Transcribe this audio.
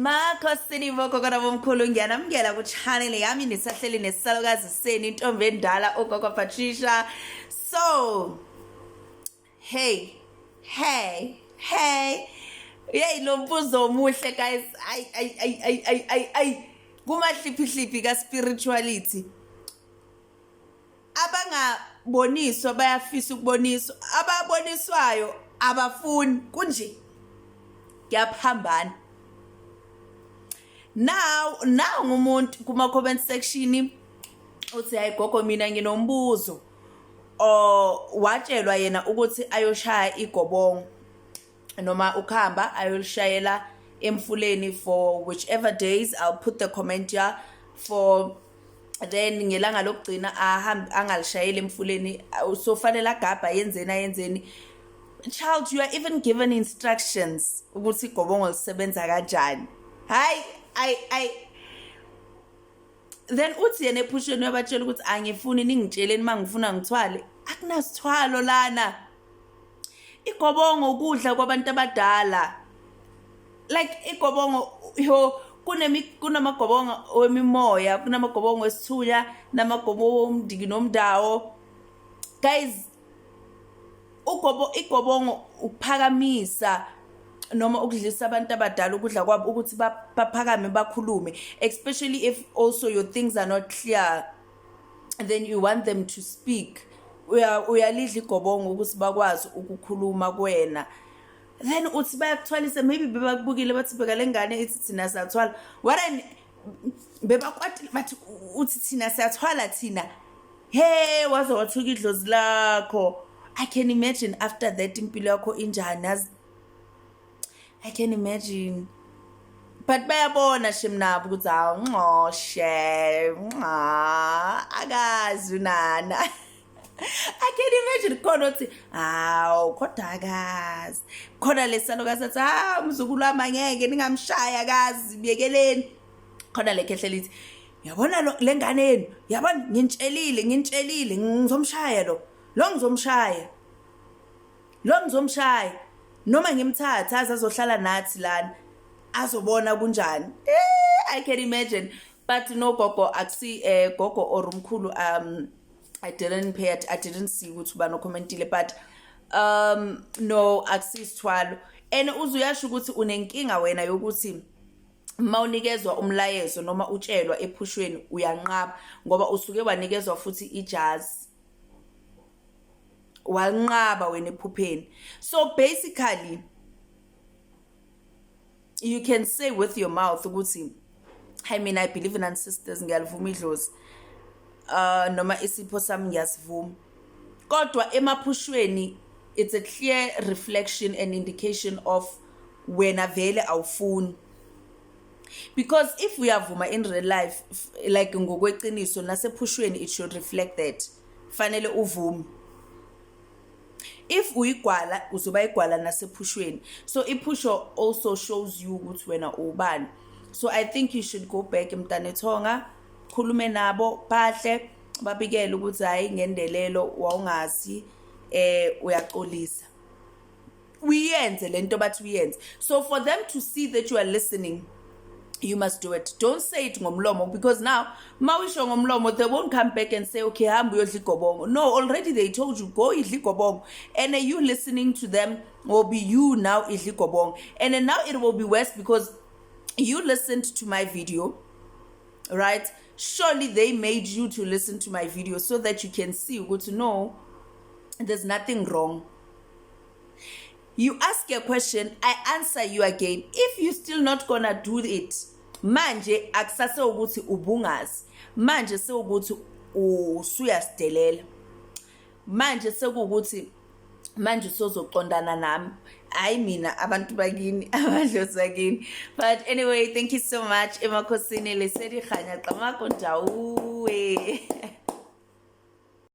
Emakhosini bogogo nabomkhulu, ngiyanamukela ku-channel yami. Nisahleli nesalukazi senu, intombi endala, ugogo Patricia. So hey, hey, hey, yey, lo mbuzo omuhle, guys. Ay, ay, ay, ay, ay, ay, ay, kumahliphihliphi ka-spirituality, abangaboniswa bayafisa ukuboniswa, ababoniswayo abafuni. Kunje kuyaphambana. Now ngumuntu kuma comment section uthi, "Hayi gogo, mina nginombuzo." O watshelwa yena ukuthi ayoshaya igobongo noma ukhamba ayolishayela emfuleni for whichever days. I'll put the comment here. For then ngelanga lokugcina ahambe angalishayeli emfuleni, so fanele agabha, yenzeni, ayenzeni. Child, you are even given instructions ukuthi igobongo lisebenza kanjani. Hayi, ay, ay. Then uthi yena ephusheni uyabatshela ukuthi, "Angifuni, ningitsheleni uma ngifuna ngithwale." Akunasithwalo lana. Igobongo ukudla kwabantu abadala. Like igobongo, yo, kunamagobongo wemimoya, kunamagobongo esithunya, namagobongo omndiki nomndawo. Guys, igobongo ukuphakamisa noma ukudlisa abantu abadala ukudla kwabo ukuthi baphakame, bakhulume, especially if also your things are not clear, then you want them to speak. Uyalidla igobongo ukuthi bakwazi ukukhuluma kuwena. Then uthi bayakuthwalisa. Maybe bebakubukile, bathi, "Bheka le ngane, ithi thina siyathwala." What bebakwatile, bathi uthi thina siyathwala thina. He, waze wathuka idlozi lakho. I can imagine after that impilo yakho injani. Yazi, I can imagine. But bayabona shem nabo ukuthi hawu, nxoshe nxa akazi unana. I can imagine khona uthi, "Hawu, kodwa akazi." Khona lesalukazi athi, "Ha, mzukulu wami angeke ningamshaya, akazi, biyekeleni." Khona le khehle lithi, "Yabona lo le ngane yenu, yabona, nginitshelile, nginitshelile, ngizomshaya lo, lo ngizomshaya lo, ngizomshaya noma ngimthathe aze azohlala nathi lana, azobona kunjani." I can imagine. But no, gogo, akusi gogo or umkhulu, I didn't pay it, I didn't see ukuthi ubani ocommentile, but no, akusisithwalo. And uze uyasho ukuthi unenkinga wena yokuthi mawunikezwa umlayezo noma utshelwa ephushweni uyanqaba, ngoba usuke wanikezwa futhi ijazi, wanqaba wena ephupheni. So basically you can say with your mouth ukuthi, "I mean, I believe in ancestors, ngiyalivuma idlozi, noma isipho sami ngiyasivuma," kodwa emaphushweni it's a clear reflection and indication of wena vele awufuni. Because if uyavuma in real life, like ngokweqiniso, nasephushweni it should reflect that. Fanele uvume. If uyigwala, uzoba igwala nasephushweni. So iphusho also shows you ukuthi wena ubani. So I think you should go back, mntanethonga, khulume nabo bahle, babikele ukuthi hayi, ngendelelo, wawungazi, uyaxolisa, uyenze lento bathi uyenze. So for them to see that you are listening, you must do it. Don't say it ngomlomo, because now mawusho ngomlomo, they won't come back and say, "Okay, hamba uyodla igobongo." No, already they told you, "Go idla igobongo," and you listening to them will be you now idla igobongo. And then now it will be worse because you listened to my video, right? Surely they made you to listen to my video so that you can see ukuthi no, there's nothing wrong. You ask a question, I answer you again. If you still not gonna do it, manje akusase ukuthi ubungazi, manje sewukuthi usuyasidelela, manje sekuwukuthi manje usozoqondana nami, hayi mina, abantu bakini, amadlozi bakini. But anyway, thank you so much, emakhosini. Lesedi, kganya, qamako, ndawuwe.